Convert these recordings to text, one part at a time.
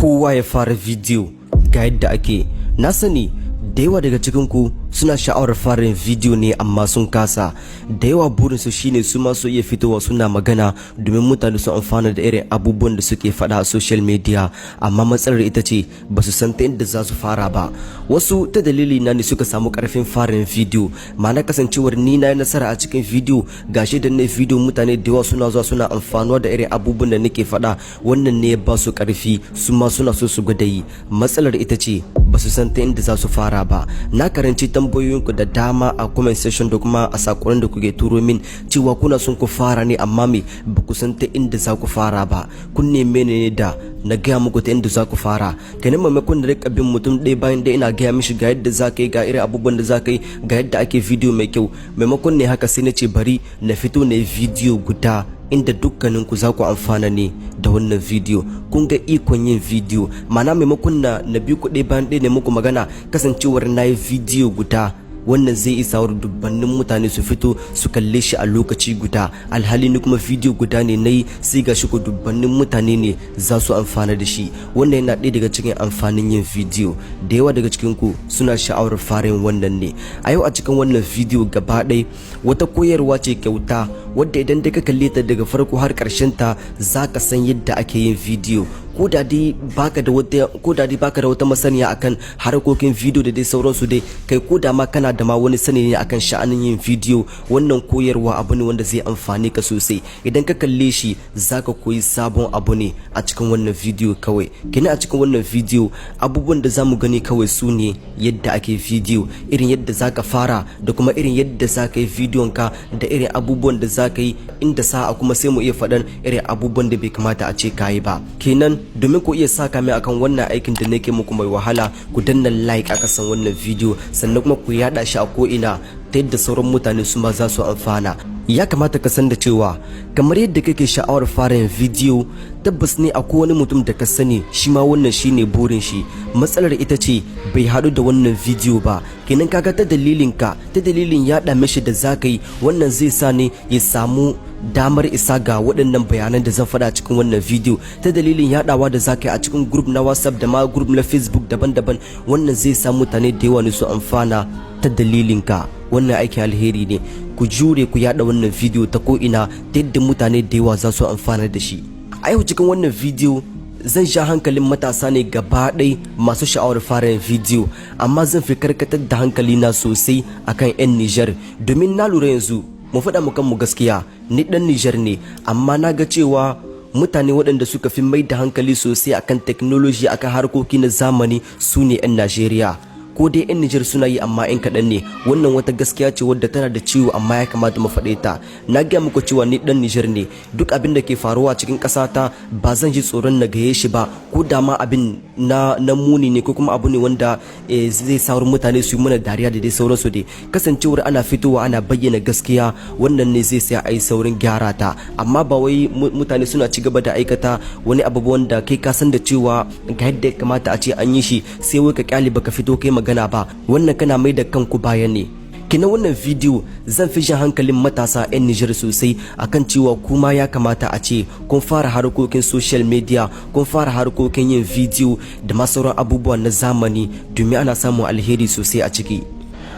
Kowa ya fara bidiyo, ga yadda ake. Na sani da yawa daga cikinku suna sha'awar fara yin bidiyo ne, amma sun kasa. Da yawa burinsu shine su ma su iya fitowa suna magana domin mutane su amfana da irin abubuwan da suke faɗa a social media, amma matsalar ita ce ba su san ta inda za su fara ba. Wasu ta dalili na ne suka samu karfin fara yin bidiyo, ma'ana kasancewar ni na yi nasara a cikin bidiyo. Gashi da na bidiyo, mutane da yawa suna zuwa suna amfanuwa da irin abubuwan da nake faɗa. Wannan ne ya ba su karfi, su ma suna so su gwada yi. Matsalar ita ce ba su san ta inda za su fara ba. Na karanci tambayoyinku da dama a comment section da kuma a sakonnin da kuke turo min cewa kuna son ku fara ne, amma me, ba ku san ta inda za ku fara ba. Kun neme ne da na gaya muku ta inda za ku fara. Kenan maimakon da rika bin mutum ɗaya bayan ɗaya ina gaya mishi ga yadda za ka yi, ga irin abubuwan da za ka yi, ga yadda ake bidiyo mai kyau, maimakon ne haka, sai na ce bari na fito na yi bidiyo guda inda dukkaninku za ku amfana ne da wannan bidiyo. Kun ga ikon yin bidiyo, ma'ana maimakon na bi ku ɗaya bayan ɗaya ne muku magana, kasancewar na yi bidiyo guda, wannan zai isa wa dubbannin mutane su fito su kalle shi a lokaci guda. Alhali ni kuma bidiyo guda ne na yi, sai ga shi ko dubbannin mutane ne za su amfana da shi. Wannan yana ɗaya daga cikin amfanin yin bidiyo. Da yawa daga cikin ku suna sha'awar fara yin wannan ne. A yau a cikin wannan bidiyo gaba ɗaya wata koyarwa ce kyauta wadda idan dai ka kalle ta daga farko har ƙarshen ta, za ka san yadda ake yin bidiyo, ko da dai baka da wata masaniya akan harkokin bidiyo da dai sauransu dai. Kai, ko da ma kana da ma wani sani ne akan sha'anin yin bidiyo, wannan koyarwa abu ne wanda zai amfane ka sosai. Idan ka kalle shi, zaka koyi sabon abu ne a cikin wannan bidiyo kawai. Kina a cikin wannan bidiyo, abubuwan da zamu gani kawai su ne yadda ake bidiyo, irin yadda zaka fara da kuma irin yadda zaka yi bidiyon ka, da irin abubuwan da zaka yi, inda sa'a kuma sai mu iya faɗan irin abubuwan da bai kamata a ce kayi ba. Kenan domin ku iya saka mai akan wannan aikin da nake muku mai wahala, ku danna like a kasan wannan bidiyo, sannan kuma ku yada shi a ko'ina ta yadda sauran mutane su ma za su amfana. Ya kamata ka san da cewa kamar yadda kake sha'awar fara yin bidiyo, tabbas ne akwai wani mutum da ka sani shi ma wannan shine burin shi. Matsalar ita ce bai haɗu da wannan bidiyo ba. Kenan kaga ta dalilin ka, ta dalilin yaɗa mishi da zaka yi, wannan zai sa ne ya samu damar isa ga waɗannan bayanan da zan faɗa cikin wannan bidiyo. Ta dalilin yaɗawa da zaka yi a cikin group na WhatsApp da ma group na Facebook daban-daban, wannan zai sa mutane da yawa ne su amfana ta dalilin ka. Wannan aikin alheri ne. Ku jure ku yada wannan bidiyo ta ko'ina ta yadda mutane da yawa za su amfana da shi. A yau cikin wannan bidiyo zan sha hankalin matasa ne gaba ɗai masu sha'awar fara yin bidiyo, amma zan fi karkatar da hankali na sosai akan 'yan Nijar, domin na lura yanzu, mu faɗa mu kanmu gaskiya, ni ɗan Nijar ne, amma na ga cewa mutane waɗanda suka fi mai da hankali sosai akan technology, akan harkoki na zamani, su ne 'yan Najeriya. Ko dai 'yan Nijar suna yi, amma 'yan kaɗan ne. Wannan wata gaskiya ce wadda tana da ciwo, amma ya kamata mu faɗe ta. Na gaya muku cewa ni ɗan Nijar ne. Duk abin da ke faruwa cikin ƙasata ba zan ji tsoron na gaye shi ba, ko da ma abin na muni ne, ko kuma abu ne wanda zai sa mutane su yi mana dariya da dai sauransu dai. Kasancewar ana fitowa ana bayyana gaskiya, wannan ne zai sa a yi saurin gyara ta. Amma ba wai mutane suna ci gaba da aikata wani abu wanda kai ka san da cewa ga yadda ya kamata a ce an yi shi, sai wai ka kyale baka fito kai magana ba. Wannan kana mai da kanku baya ne. Kina wannan bidiyo zan fi jan hankalin matasa 'yan Nijar sosai akan cewa kuma ya kamata a ce kun fara harkokin social media, kun fara harkokin yin bidiyo da ma sauran abubuwa na zamani, domin ana samun alheri sosai a ciki.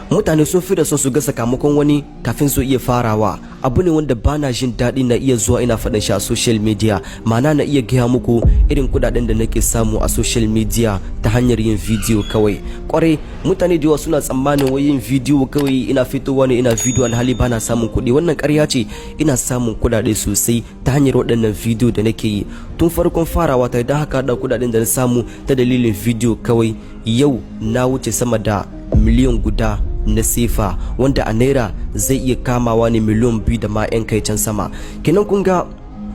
Mutane sun fi da son su ga sakamakon wani kafin su iya farawa. Abu ne wanda bana jin daɗi na iya zuwa ina faɗin shi a social media, ma'ana na iya gaya muku irin kuɗaɗen da nake samu a social media ta hanyar yin video kawai. Kwarai, mutane da yawa suna tsammanin wai yin video kawai, ina fitowa ne ina video, alhali bana samun kuɗi. Wannan ƙarya ce. Ina samun kuɗaɗe sosai ta hanyar waɗannan video da nake yi tun farkon farawa ta. Idan haka da kuɗaɗen da na samu ta dalilin video kawai, yau na wuce sama da miliyan 1 na sefa, wanda a naira zai iya kamawa ne miliyan 2 da ma 'yan kai can sama. Kenan kun ga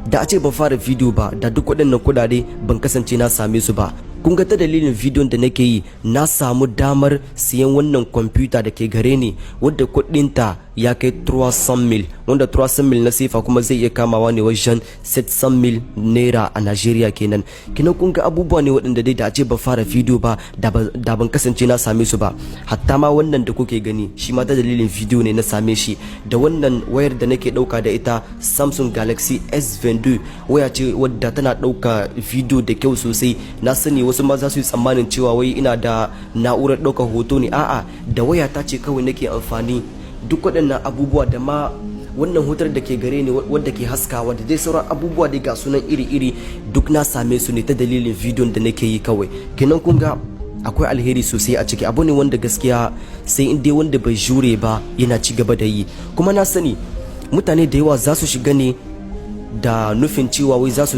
da a ce ban fara video ba, da duk waɗannan kuɗaɗe ban kasance na same su ba. Kun ga, ta dalilin bidiyon da nake yi na samu damar siyan wannan kwamfuta da ke gare ni, wadda kuɗinta ya kai 300 mil, wanda 300 mil na sefa kuma zai iya kamawa ne wajen 700 mil naira a Najeriya kenan. Kenan kun ga, abubuwa ne waɗanda dai da a ce ban fara bidiyo ba, da ban kasance na same su ba. Hatta ma wannan da kuke gani, shi ma ta dalilin bidiyo ne na same shi, da wannan wayar da nake ɗauka da ita, Samsung Galaxy S22. Waya ce wadda tana ɗauka bidiyo da kyau sosai. Na sani wasu ma za su yi tsammanin cewa wai ina da na'urar ɗaukar hoto ne. A'a, da waya ta ce kawai nake amfani. Duk waɗannan abubuwa, da ma wannan hutar da ke gare ni wadda ke haskawa, da dai sauran abubuwa dai ga sunan iri-iri, duk na same su ne ta dalilin bidiyon da nake yi kawai. Kenan kun ga akwai alheri sosai a ciki. Abu ne wanda gaskiya sai in dai wanda bai jure ba yana ci gaba da yi. Kuma na sani mutane da yawa za su shiga ne da nufin cewa wai za su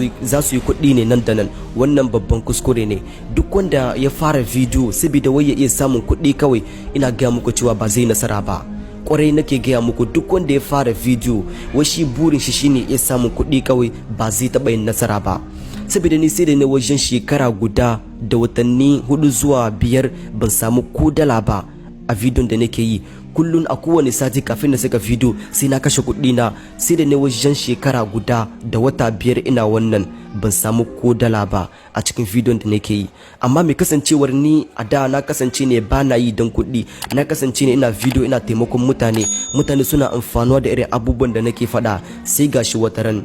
yi kuɗi ne nan da nan. Wannan babban kuskure ne. Duk wanda ya fara bidiyo saboda wai ya iya samun kuɗi kawai, ina gaya muku cewa ba zai nasara ba. Kwarai nake gaya muku, duk wanda ya fara bidiyo wai shi burin shi shine iya samun kuɗi kawai, ba zai taɓa yin nasara ba. Saboda ni sai da na wajen shekara guda da watanni 4 zuwa 5 ban samu ko dala ba a bidiyon da nake yi. Kullum a kowane sati kafin na saka bidiyo sai na kashe kuɗi na. Sai da na wajen shekara guda da wata 5 ina wannan, ban samu ko dala ba a cikin bidiyon da nake yi. Amma mai kasancewar ni a da na kasance ne ba na yi don kuɗi, na kasance ne ina bidiyo ina taimakon mutane, mutane suna amfanuwa da irin abubuwan da nake faɗa, sai gashi wataran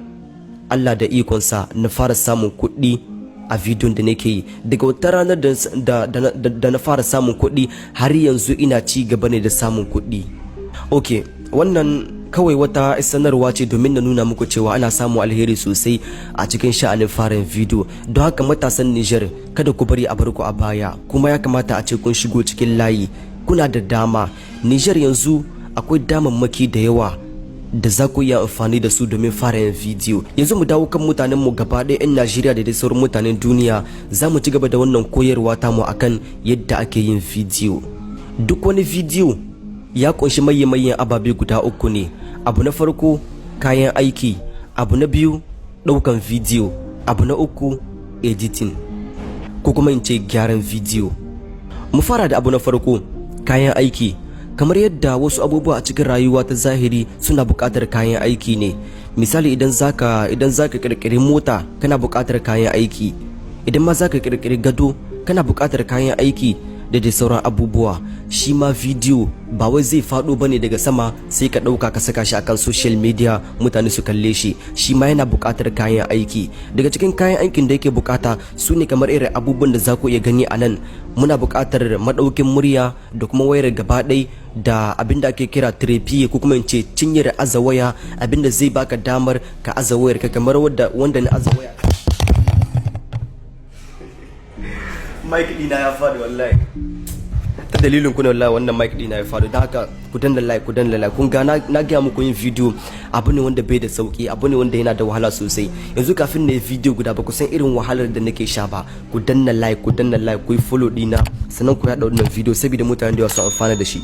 Allah da ikonsa na fara samun kuɗi a bidiyon da nake yi. Daga wata ranar da na fara samun kuɗi har yanzu ina ci gaba ne da samun kuɗi. Ok, wannan kawai wata sanarwa ce domin na nuna muku cewa ana samun alheri sosai a cikin sha'anin farin bidiyo. Don haka matasan Niger, kada ku bari a bar ku a baya. Kuma ya kamata a ce kun shigo cikin layi, kuna da dama. Niger yanzu akwai damammaki da yawa da za ku iya amfani da su domin fara yin bidiyo. Yanzu mu dawo kan mutanen mu gaba ɗaya, 'yan Najeriya da dai sauran mutanen duniya. Za mu ci gaba da wannan koyarwa tamu akan yadda ake yin bidiyo. Duk wani bidiyo ya kunshi maye-mayen ababe guda uku ne. Abu na farko, kayan aiki. Abu na biyu, ɗaukan bidiyo. Abu na uku, editing, ko kuma in ce gyaran bidiyo. Mu fara da abu na farko, kayan aiki. Kamar yadda wasu abubuwa a cikin rayuwa ta zahiri suna buƙatar kayan aiki ne. Misali, idan zaka ƙirƙiri mota, kana buƙatar kayan aiki. Idan ma zaka ƙirƙiri gado, kana buƙatar kayan aiki, da dai sauran abubuwa. Shi ma bidiyo ba wai zai faɗo bane daga sama sai ka ɗauka ka saka shi akan social media mutane su kalle shi. Shi ma yana buƙatar kayan aiki. Daga cikin kayan aikin da yake buƙata su ne kamar irin abubuwan da za ku iya gani a nan. Muna buƙatar maɗaukin murya, da kuma wayar gaba ɗai, da abin da ake kira trépied, ko kuma in ce cinyar aza waya, abin da zai baka damar ka aza wayar ka kamar wanda na aza waya. Mic ɗina ya faɗi wallahi. Ta dalilin ku ne wallahi wannan mic ɗina ya faɗi. Don haka ku danna like, ku danna like. Kun ga, na gaya muku yin video abu ne wanda bai da sauki, abu ne wanda yana da wahala sosai. Yanzu kafin na yi video guda, ba ku san irin wahalar da nake sha ba. Ku danna like, ku danna like, ku yi follow ɗina, sannan ku yaɗa wannan video saboda mutane da yawa su amfana da shi.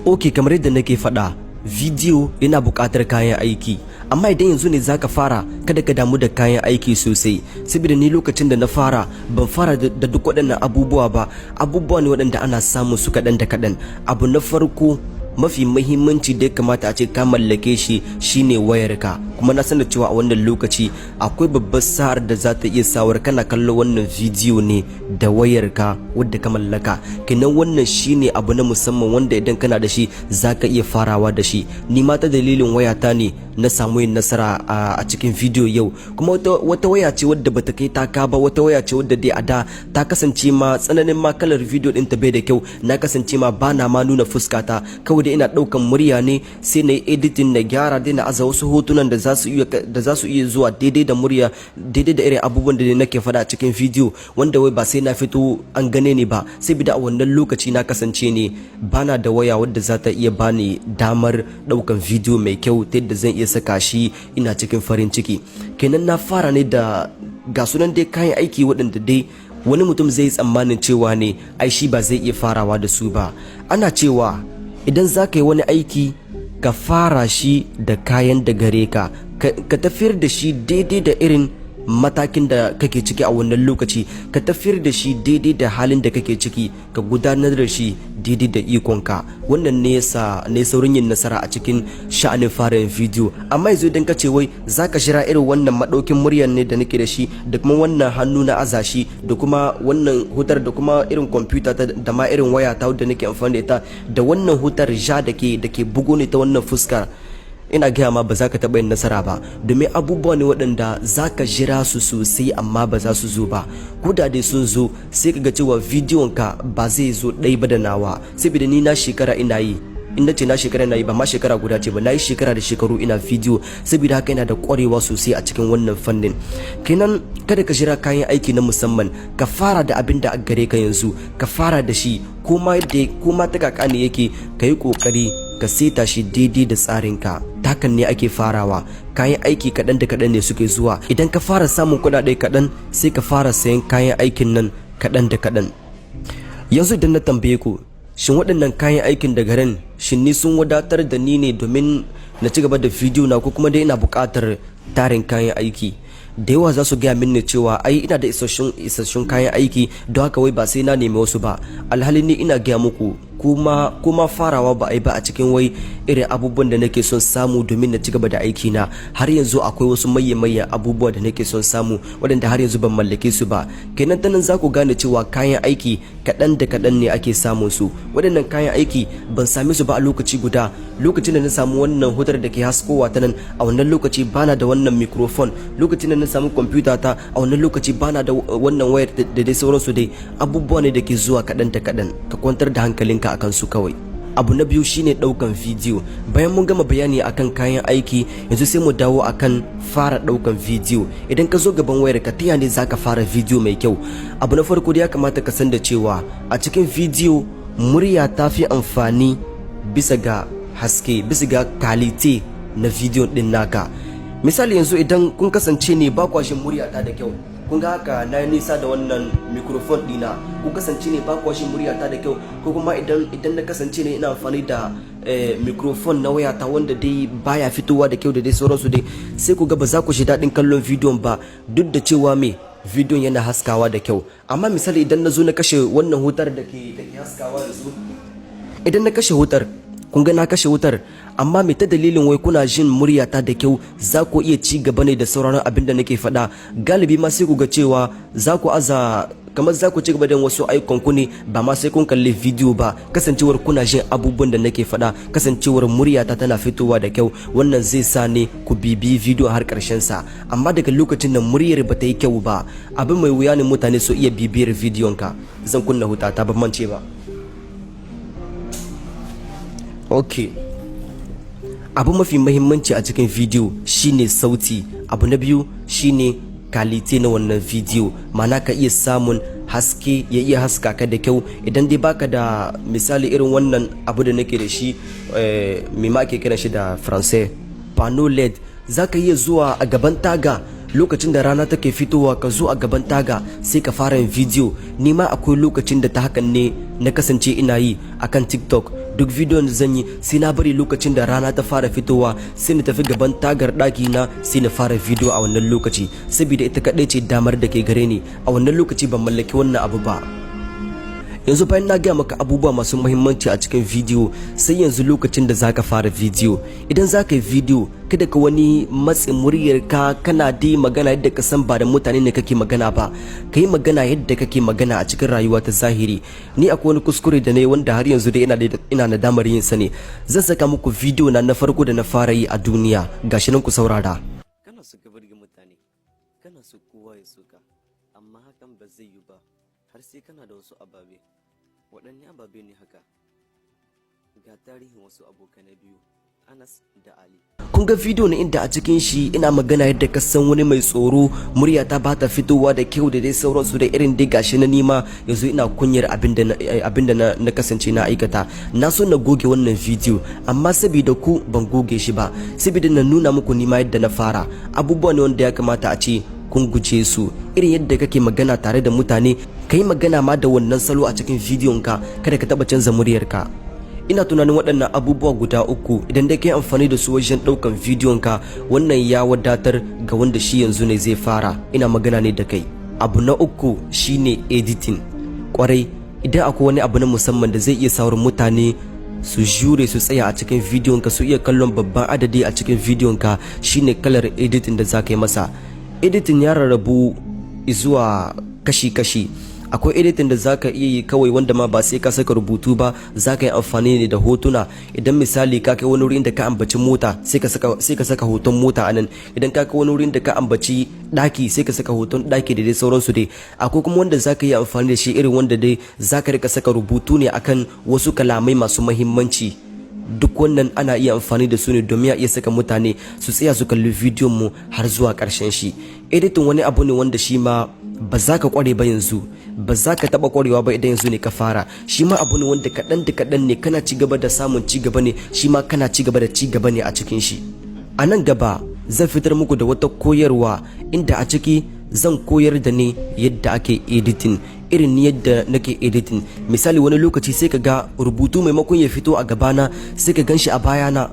Ok, kamar yadda nake faɗa, video yana buƙatar kayan aiki. Amma idan yanzu ne zaka fara, kada ka damu da kayan aiki sosai, saboda ni lokacin da na fara ban fara da duk waɗannan abubuwa ba. Abubuwa ne waɗanda ana samun su kaɗan da kaɗan. Abu na farko mafi mahimmanci da ya kamata a ce ka mallake shi shine wayarka. Kuma na san da cewa a wannan lokaci akwai babbar sa'ar da za ta iya sawar kana kallo wannan bidiyo ne da wayarka wadda ka mallaka. Kenan wannan shine abu na musamman wanda idan kana da shi za ka iya farawa da shi. Ni ma ta dalilin wayata ne na samu yin nasara a cikin bidiyo yau. Kuma wata waya ce wadda bata kai taka ba, wata waya ce wadda dai a da ta kasance ma tsananin ma kalar bidiyo din ta bai da kyau. Na kasance ma bana ma nuna fuskata, kawai dai ina daukan murya ne, sai na yi editing, na gyara dai, na aza wasu hotunan da za su iya zuwa daidai da murya, daidai da irin abubuwan da nake faɗa a cikin bidiyo, wanda wai ba sai na fito an gane ni ba. Sai da a wannan lokaci na kasance ne bana da waya wadda za ta iya bani damar daukan bidiyo mai kyau ta yadda zan iya saka shi ina cikin farin ciki. Kenan na fara ne da ga sunan dai kayan aiki waɗanda dai wani mutum zai tsammanin cewa ne ai shi ba zai iya farawa da su ba. Ana cewa idan za ka yi wani aiki, ka fara shi da kayan da gare ka. Ka tafiyar da shi daidai da irin matakin da kake ciki a wannan lokaci, ka tafiyar da shi daidai da halin da kake ciki, ka gudanar da shi daidai da ikonka. Wannan ne yasa ne saurin yin nasara a cikin sha'anin fara yin bidiyo. Amma yanzu idan ka ce wai zaka jira irin wannan madaukin muryar ne da nake da shi, da kuma wannan hannu na azashi, da kuma wannan hutar, da kuma irin kwamfuta da ma irin waya ta da nake amfani da ita, da wannan hutar ja da ke bugo ne ta wannan fuskar, ina gaya ma ba za ka taɓa yin nasara ba, domin abubuwa ne waɗanda za ka jira su sosai amma ba za su zo ba. Ko da dai sun zo, sai ka ga cewa bidiyon ka ba zai zo ɗai ba da nawa, saboda ni na shekara ina yi. In nace na shekara ina yi, ba ma shekara guda ce ba, na yi shekara da shekaru ina bidiyo. Saboda haka ina da ƙwarewa sosai a cikin wannan fannin. Kenan kada ka jira kayan aiki na musamman, ka fara da abin da aka gare ka yanzu, ka fara da shi ko ma ta kaka ne yake. Ka yi ƙoƙari ka seta shi daidai da tsarinka. Takan ne ake farawa. Kayan aiki kaɗan da kaɗan ne suke zuwa. Idan ka fara samun kuɗaɗe kaɗan, sai ka fara sayan kayan aikin nan kaɗan da kaɗan. Yanzu idan na tambaye ku, shin waɗannan kayan aikin da garin, shin ni sun wadatar da ni ne domin na ci gaba da bidiyo na, ko kuma dai ina buƙatar tarin kayan aiki? Da yawa za su gaya mini cewa ai ina da isasshun kayan aiki, don haka wai ba sai na nemi wasu ba. Alhali ni ina gaya muku, kuma farawa ba a yi ba a cikin wai irin abubuwan da nake son samu domin na ci gaba da aiki na. Har yanzu akwai wasu maye-maye abubuwa da nake son samu waɗanda har yanzu ban mallake su ba. Kenan ta nan za ku gane cewa kayan aiki kaɗan da kaɗan ne ake samun su. Waɗannan kayan aiki ban same su ba a lokaci guda. Lokacin da na samu wannan hutar da ke haskowa ta nan, a wannan lokaci bana da wannan microphone. Lokacin da na samu kwamfuta ta, a wannan lokaci bana da wannan wayar, da dai sauransu dai. Abubuwa ne da ke zuwa kaɗan da kaɗan, ka kwantar da hankalinka akan su kawai. Abu na biyu shine daukan bidiyo. Bayan mun gama bayani akan kayan aiki, yanzu sai mu dawo akan fara daukan bidiyo. Idan ka zo gaban wayar ka, ta ne zaka fara bidiyo mai kyau? Abu na farko da ya kamata ka san da cewa a cikin bidiyo, murya ta fi amfani bisa ga haske, bisa ga quality na bidiyon din naka. Misali, yanzu idan kun kasance ne ba kwa jin murya ta da kyau, kun ga haka na yi nisa da wannan microphone dina, kun kasance ne ba kwa jin murya ta da kyau, ko kuma idan na kasance ne ina amfani da microphone na wayata wanda dai baya fitowa da kyau, da dai sauransu dai, sai ku ga ba za ku ji daɗin kallon bidiyon ba, duk da cewa me bidiyon yana haskawa da kyau. Amma misali idan na zo na kashe wannan hutar da ke haskawa, yanzu idan na kashe hutar, kun ga na kashe wutar, amma mai ta dalilin wai kuna jin muryata da kyau, za ku iya ci gaba ne da sauraron abin da nake faɗa. Galibi ma sai ku ga cewa za ku aza kamar za ku ci gaba da wasu ayyukan ku ne, ba ma sai kun kalli bidiyo ba, kasancewar kuna jin abubuwan da nake faɗa, kasancewar muryata tana fitowa da kyau. Wannan zai sa ne ku bibiyi bidiyo har ƙarshen sa. Amma daga lokacin da muryar ba ta yi kyau ba, abin mai wuya ne mutane su iya bibiyar bidiyon ka. Zan kunna hutata, ban mance ba. Ok, abu mafi mahimmanci a cikin bidiyo shine sauti. Abu na biyu shine quality na wannan bidiyo, ma'ana ka iya samun haske ya iya haska ka da kyau. Idan dai baka da misali irin wannan abu da nake da shi, me ma ake kiran shi da Faransai, panneau LED, za ka iya zuwa a gaban taga lokacin da rana take fitowa, ka zo a gaban taga sai ka fara yin bidiyo. Ni ma akwai lokacin da ta hakan ne na kasance ina yi akan TikTok. Duk bidiyon da zan yi, sai na bari lokacin da rana ta fara fitowa, sai na tafi gaban tagar ɗaki na, sai na fara bidiyo a wannan lokaci, saboda ita kaɗai ce damar da ke gare ni a wannan lokaci. Ban mallaki wannan abu ba. Yanzu bayan na gaya maka abubuwa masu muhimmanci a cikin bidiyo, sai yanzu lokacin da zaka fara bidiyo. Idan zaka yi bidiyo, kada ka wani matse muryar ka, kana dai magana yadda ka san ba da mutane ne kake magana ba. Ka yi magana yadda kake magana a cikin rayuwa ta zahiri. Ni akwai wani kuskure da na yi wanda har yanzu dai ina nadamar yin sa ne. Zan saka muku bidiyo na na farko da na fara yi a duniya. Gashi nan, ku saurara. Kana so ka burge mutane, kana so kowa ya so ka, amma hakan ba zai yi ba har sai kana da wasu ababe. Waɗanne ababe ne haka? Ga tarihin wasu abokanai biyu, Anas da Ali. Kun ga bidiyo ne inda a cikin shi ina magana yadda ka san wani mai tsoro, murya ta ba ta fitowa da kyau, da dai sauransu da irin dai. Gashi na nima yanzu ina kunyar abinda na kasance na aikata. Na so na goge wannan bidiyo, amma saboda ku ban goge shi ba, saboda na nuna muku nima yadda na fara. Abubuwa ne wanda ya kamata a ce kun guje su. Irin yadda kake magana tare da mutane, ka yi magana ma da wannan salo a cikin bidiyon ka. Kada ka taba canza muryarka. Ina tunanin waɗannan abubuwa guda uku, idan dai ka yi amfani da su wajen ɗaukan bidiyon ka, wannan ya wadatar ga wanda shi yanzu ne zai fara. Ina magana ne da kai. Abu na uku shine editing. Kwarai, idan akwai wani abu na musamman da zai iya saurin mutane su jure su tsaya a cikin bidiyon ka, su iya kallon babban adadi a cikin bidiyon ka, shine kalar editing da za ka yi masa. Editing ya rarrabu zuwa kashi-kashi. Akwai editing da zaka iya yi kawai wanda ma ba sai ka saka rubutu ba, zaka yi amfani ne da hotuna. Idan misali ka kai wani wurin da ka ambaci mota, sai ka saka hoton mota anan. Idan ka kai wani wurin da ka ambaci daki, sai ka saka hoton daki, da dai sauransu dai. Akwai kuma wanda zaka yi amfani da shi irin wanda dai zaka rika saka rubutu ne akan wasu kalamai masu mahimmanci. Duk wannan ana iya amfani da su ne domin a iya saka mutane su tsaya su kalli bidiyon mu har zuwa ƙarshen shi. Editing wani abu ne wanda shi ma ba za ka kware ba yanzu, ba za ka taɓa kwarewa ba idan yanzu ne ka fara. Shi ma abu ne wanda kaɗan da kaɗan ne kana ci gaba da samun ci gaba ne, shi ma kana ci gaba da ci gaba ne a cikin shi. A nan gaba zan fitar muku da wata koyarwa inda a ciki zan koyar da ni yadda ake editing, irin ni yadda nake editing. Misali, wani lokaci sai ka ga rubutu maimakon ya fito a gabana, sai ka gan shi a bayana.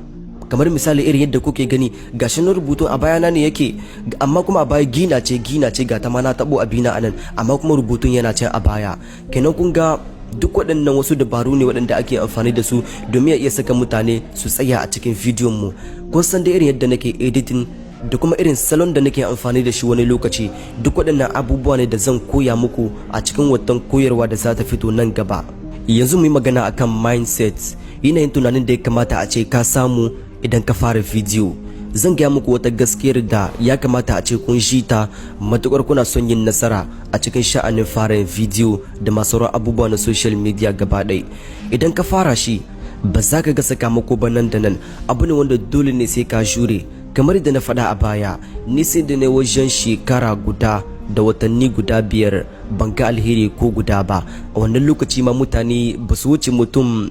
Kamar misali irin yadda kuke gani, gashi na rubutu a bayana ne yake, amma kuma a baya gina ce, gina ce, ga ta ma na tabo abina anan, amma kuma rubutun yana can a baya. Kenan kun ga duk waɗannan wasu dabaru ne waɗanda ake amfani da su domin ya iya saka mutane su tsaya a cikin bidiyon mu. Kun san da irin yadda nake editing da kuma irin salon da nake amfani da shi wani lokaci. Duk waɗannan abubuwa ne da zan koya muku a cikin watan koyarwa da za ta fito nan gaba. Yanzu mu yi magana akan mindset, yanayin tunanin da ya kamata a ce ka samu idan ka fara bidiyo. Zan gaya muku wata gaskiyar da ya kamata a ce kun ji ta matukar kuna son yin nasara a cikin sha'anin fara yin bidiyo da masu sauran abubuwa na social media gaba ɗaya. Idan ka fara shi, ba za ka ga sakamako ba nan da nan. Abu ne wanda dole ne sai ka jure. Kamar da na faɗa a baya, ni sai da ne wajen shekara guda da watanni guda 5 ban ga alheri ko guda ba. A wannan lokaci ma mutane ba su wuce mutum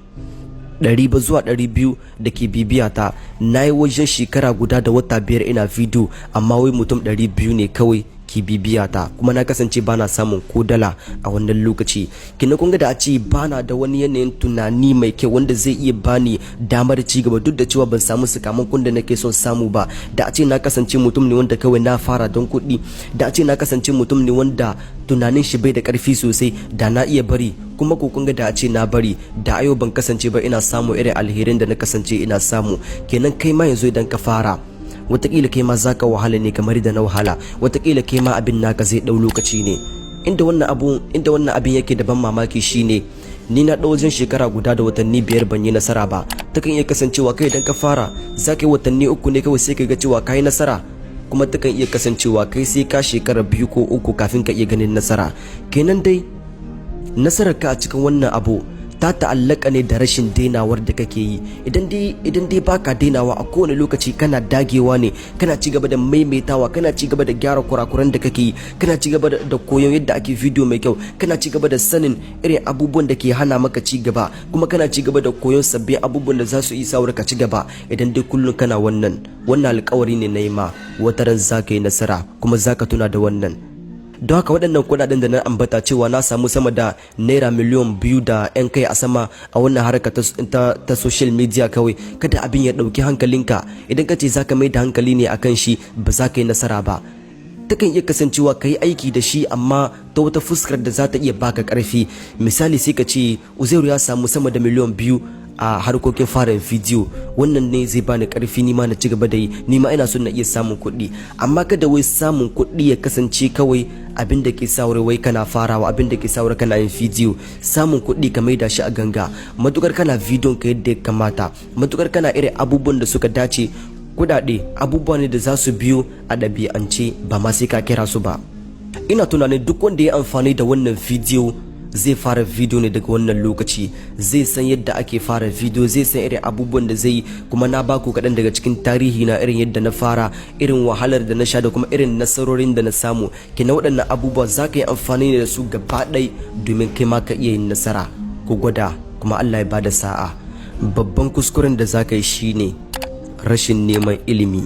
100 ba zuwa 200 da ke bibiya ta. Na yi wajen shekara guda da wata 5 ina video, amma wai mutum 200 ne kawai ke bibiya ta, kuma na kasance bana samun ko dala a wannan lokaci. Kina kun ga da a ce bana da wani yanayin tunani mai kyau wanda zai iya bani damar ci gaba, duk da cewa ban samu sakamakon da nake son samu ba. Da a ce na kasance mutum ne wanda kawai na fara don kuɗi, da a ce na kasance mutum ne wanda tunanin shi bai da ƙarfi sosai, da na iya bari. Kuma ko kun ga da a ce na bari, da ayo ban kasance ba ina samu irin alherin da na kasance ina samu. Kenan kai ma yanzu idan ka fara, watakila kai ma zaka wahala ne kamar da na wahala. Watakila kai ma abin naka zai dau lokaci ne. Inda wannan abin yake da ban mamaki shine, ni na ɗau wajen shekara guda da watanni 5 ban yi nasara ba. Takan iya kasancewa kai idan ka fara za ka yi watanni 3 ne kawai sai ka ga cewa ka yi nasara, kuma takan iya kasancewa kai sai ka shekara 2 ko 3 kafin ka iya ganin nasara. Kenan dai nasarar ka a cikin wannan abu ta ta'allaka ne da rashin dainawar da kake yi. Idan dai baka dainawa a kowane lokaci, kana dagewa ne, kana ci gaba da maimaitawa, kana ci gaba da gyara kurakuran da kake yi, kana ci gaba da koyon yadda ake video mai kyau, kana ci gaba da sanin irin abubuwan da ke hana maka ci gaba, kuma kana ci gaba da koyon sabbin abubuwan da za su yi sawar ka ci gaba. Idan dai kullum kana wannan, wannan alkawari ne na yi ma, wataran za ka yi nasara kuma za ka tuna da wannan. Don haka waɗannan kuɗaɗen da na ambata cewa na samu sama da naira miliyan 2 da 'yan kai a sama a wannan harka ta social media kawai, kada abin ya ɗauki hankalinka. Idan ka ce za ka mai da hankali ne akan shi, ba za ka yi nasara ba. Takan iya kasancewa ka yi aiki da shi, amma ta wata fuskar da za ta iya baka ƙarfi. Misali, sai ka ce Uzairu ya samu sama da miliyan 2 a harkokin fara bidiyo, wannan ne zai bani karfi ni ma na ci gaba da yi, ni ma ina son na iya samun kuɗi. Amma kada wai samun kuɗi ya kasance kawai abin da ke sa wai kana farawa, abin da ke sa kana yin bidiyo. Samun kuɗi ka maida shi a ganga. Matukar kana bidiyon ka yadda ya kamata, matukar kana irin abubuwan da suka dace, kuɗaɗe abubuwa ne da za su biyo a ɗabi'ance, ba ma sai ka kira su ba. Ina tunanin duk wanda ya amfani da wannan bidiyo zai fara video ne daga wannan lokaci, zai san yadda ake fara video, zai san irin abubuwan da zai yi. Kuma na baku kaɗan daga cikin tarihi na, irin yadda na fara, irin wahalar da na sha, da kuma irin nasarorin da na samu. Kina waɗannan abubuwa za ka yi amfani da su gaba ɗaya domin kai ma ka iya yin nasara. Ku gwada, kuma Allah ya bada sa'a. Babban kuskuren da za ka yi shine rashin neman ilimi.